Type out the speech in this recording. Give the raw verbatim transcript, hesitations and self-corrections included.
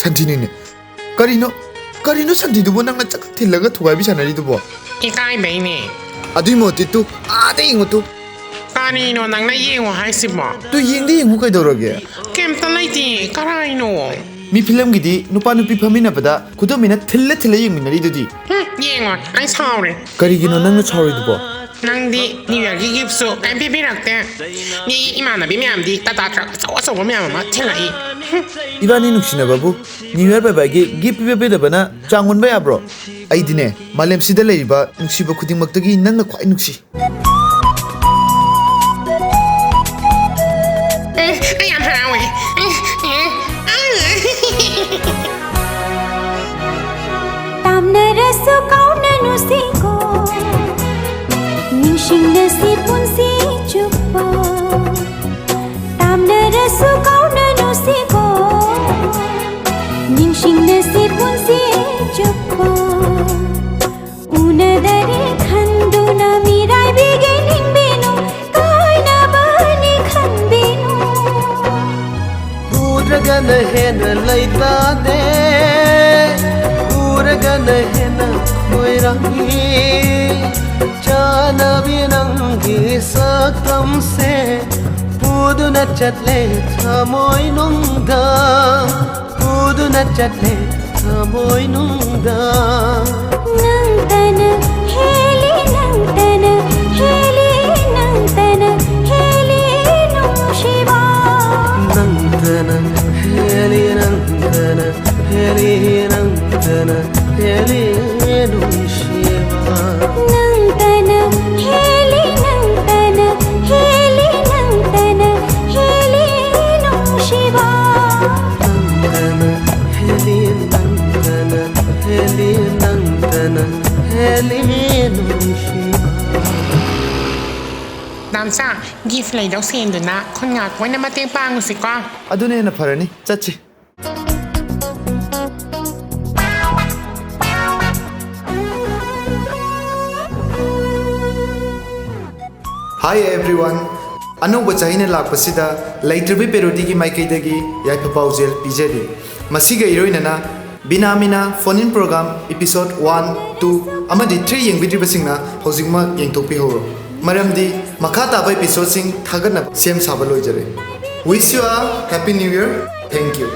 ꯁꯟꯊꯤꯅꯤꯅꯦ꯫ ꯀꯔꯤꯅꯣ? ꯀꯔꯤꯅꯣ ꯁꯟꯊꯤꯗꯨꯕꯨ ꯅꯪꯅ ꯆꯥꯛ ꯊꯤꯜꯂꯒ ꯊꯨꯒꯥꯏꯕꯤ ꯁꯥꯟꯅꯔꯤꯗꯨꯕꯣ? ꯏꯀꯥꯏꯕꯩꯅꯦ꯫ ꯑꯗꯨꯏ ꯃꯣꯇꯤꯠꯇꯨ ꯑꯥꯗ ꯌꯦꯡꯉꯨ ꯇꯨ꯫ ꯀꯔꯤꯅꯣ ꯅꯪꯅ ꯌꯦꯡꯉꯣ ꯍꯥꯏꯁꯤꯕꯣ? ꯇꯨ ꯌꯦꯡꯗꯤ ꯌꯦꯡꯉꯨ ꯀꯩꯗꯧꯔꯒꯦ? ꯀꯩꯝꯇ ꯂꯩꯇꯦ꯫ ꯀꯔꯥꯏꯅꯣ? ꯃꯤ ꯐꯤꯂꯝꯒꯤꯗꯤ ꯅꯨꯄꯥ ꯅꯨꯄꯤ ꯐꯝꯃꯤꯟꯅꯕꯗ ꯈꯨꯗꯣꯝꯕꯤꯅ ꯊꯤꯜꯂ ꯊꯤꯜꯂ ꯌꯦꯡꯃꯤꯟꯅꯔꯤꯗꯨꯗꯤ꯫ ꯍꯨꯝ, ꯌꯦꯡꯉꯣ꯫ ꯑꯩ ꯁꯥꯎꯔꯦ꯫ ꯀꯔꯤꯒꯤꯅꯣ ꯅꯪꯅ ꯁꯥꯎꯔꯤꯗꯨꯕꯣ? ꯅꯪꯗꯤ New Yearꯒꯤ giftꯁꯨ ꯀꯩꯝ ꯄꯤꯕꯤꯔꯛꯇꯦ꯫ ꯃꯤ ꯏꯃꯥꯟꯅꯕꯤ ꯃꯌꯥꯝꯗꯤ Tata truck ꯑꯆꯧ ꯑꯆꯧꯕ ꯃꯌꯥꯝ ꯑꯃ ꯊꯤꯜꯂꯛꯏ꯫ ꯍꯨꯝ꯫ ꯏꯕꯥꯅꯤ ꯅꯨꯡꯁꯤꯅꯕꯕꯨ New Year bye byeꯒꯤ gift ꯄꯤꯕ ꯄꯤꯗꯕꯅ ꯆꯥꯡ ꯑꯣꯟꯕ ꯌꯥꯕ꯭ꯔꯣ? ꯑꯩꯗꯤꯅꯦ, ꯃꯥꯂꯦꯝꯁꯤꯗ ꯂꯩꯔꯤꯕ ꯅꯨꯡꯁꯤꯕ ꯈꯨꯗꯤꯡꯃꯛꯇꯒꯤ ꯅꯪꯅ ꯈ꯭ꯋꯥꯏ ꯅꯨꯡꯁꯤ꯫ ꯑꯦ, ꯑꯩ ꯌꯥꯝ ꯍꯔꯥꯎꯋꯦ꯫ ꯑꯦ, ꯑꯦ, ꯑꯦ꯫ ꯇꯥꯝꯅꯔꯁꯨ ꯀꯥꯎꯅꯅꯨꯁꯤꯀꯣ, ꯅꯤꯡꯁꯤꯡꯅꯁꯤ ꯄꯨꯟꯁꯤ ꯆꯨꯞꯄ꯫ ꯇꯥꯝꯅꯔꯁꯨ ꯀꯥꯎꯅꯅꯨꯁꯤꯀꯣ, ꯅꯤꯡꯁꯤꯡꯅꯁꯤ ꯄꯨꯟꯁꯤ ꯆꯨꯞꯄ꯫ ꯎꯅꯗꯔꯦ ꯈꯟꯗꯨꯅ ꯃꯤꯔꯥꯏꯕꯤꯒꯦ ꯅꯤꯡꯕꯤꯅꯨ, ꯀꯥꯏꯅꯕꯅꯤ ꯈꯟꯕꯤꯅꯨ꯫ ꯎꯗ꯭ꯔꯒꯅ ꯍꯦꯟꯅ ꯂꯩꯇꯥꯗꯦ, ꯎꯔꯒꯅ ꯍꯦꯟꯅ ꯃꯣꯏꯔꯥꯡꯒꯤ ꯆꯥꯅꯕꯤ ꯅꯪꯒꯤ ꯁꯛꯇꯝꯁꯦ ꯄꯨꯗꯨꯅ ꯆꯠꯂꯦ ꯊꯃꯣꯏꯅꯨꯡꯗ, ꯄꯨꯗꯨꯅ ꯆꯠꯂꯦ ꯊꯃꯣꯏꯅꯨꯡꯗ꯫ ꯅꯪꯇꯅ ꯍꯦꯜꯂꯤ, ꯅꯪꯇꯅ ꯍꯦꯜꯂꯤ, ꯅꯪꯇꯅ ꯍꯦꯜꯂꯤ ꯅꯨꯡꯁꯤꯕ꯫ ꯅꯪꯇꯅ ꯍꯦꯜꯂꯤ, ꯅꯪꯇꯅ ꯍꯦꯜꯂꯤ, ꯅꯪꯇꯅ ꯍꯦꯜꯂꯤ ꯅꯨꯡꯁꯤꯕ꯫ ꯅꯪꯇꯅ ꯍꯦꯜꯂꯤ, ꯅꯪꯇꯅ ꯍꯦꯜꯂꯤ, ꯅꯪꯇꯅ ꯍꯦꯜꯂꯤ ꯅꯨꯡꯁꯤꯕ꯫ ꯅꯪꯇꯅ ꯍꯦꯜꯂꯤ, ꯅꯪꯇꯅ ꯍꯦꯜꯂꯤ, ꯅꯪꯇꯅ ꯍꯦꯜꯂꯤ ꯅꯨꯡꯁꯤꯕ꯫ ꯗꯥꯝꯆꯥ, gift ꯂꯩꯗꯧ ꯁꯦꯟꯗꯨꯅ ꯈꯨꯟ ꯉꯥꯛꯄ ꯑꯣꯏꯅ ꯃꯇꯦꯡ ꯄꯥꯡꯉꯨꯁꯤꯀꯣ꯫ ꯑꯗꯨꯅ ꯍꯦꯟꯅ ꯐꯔꯅꯤ, ꯆꯠꯁꯤ꯫ Hi everyone! ꯑꯅꯧꯕ ꯆꯍꯤꯅ ꯂꯥꯛꯄꯁꯤꯗ ꯂꯩꯇ꯭ꯔꯕꯤ ꯄꯦꯔꯣꯗꯤꯒꯤ ꯃꯥꯏꯀꯩꯗꯒꯤ ꯌꯥꯏꯐ ꯄꯥꯎꯖꯦꯜ ꯄꯤꯖꯔꯤ꯫ ꯃꯁꯤꯒ ꯏꯔꯣꯏꯅꯅ ꯕꯤꯅꯥꯃꯤꯅ phone in program episode one, two ꯑꯃꯗꯤ three ꯌꯦꯡꯕꯤꯗ꯭ꯔꯤꯕꯁꯤꯡꯅ ꯍꯧꯖꯤꯛꯃꯛ ꯌꯦꯡꯊꯣꯛꯄꯤꯍꯧꯔꯣ, ꯃꯔꯝꯗꯤ ꯃꯈꯥ ꯇꯥꯕ episodeꯁꯤꯡ ꯊꯥꯒꯠꯅꯕ ꯁꯦꯝ ꯁꯥꯕ ꯂꯣꯏꯖꯔꯦ꯫ Wish you a happy new year. Thank you.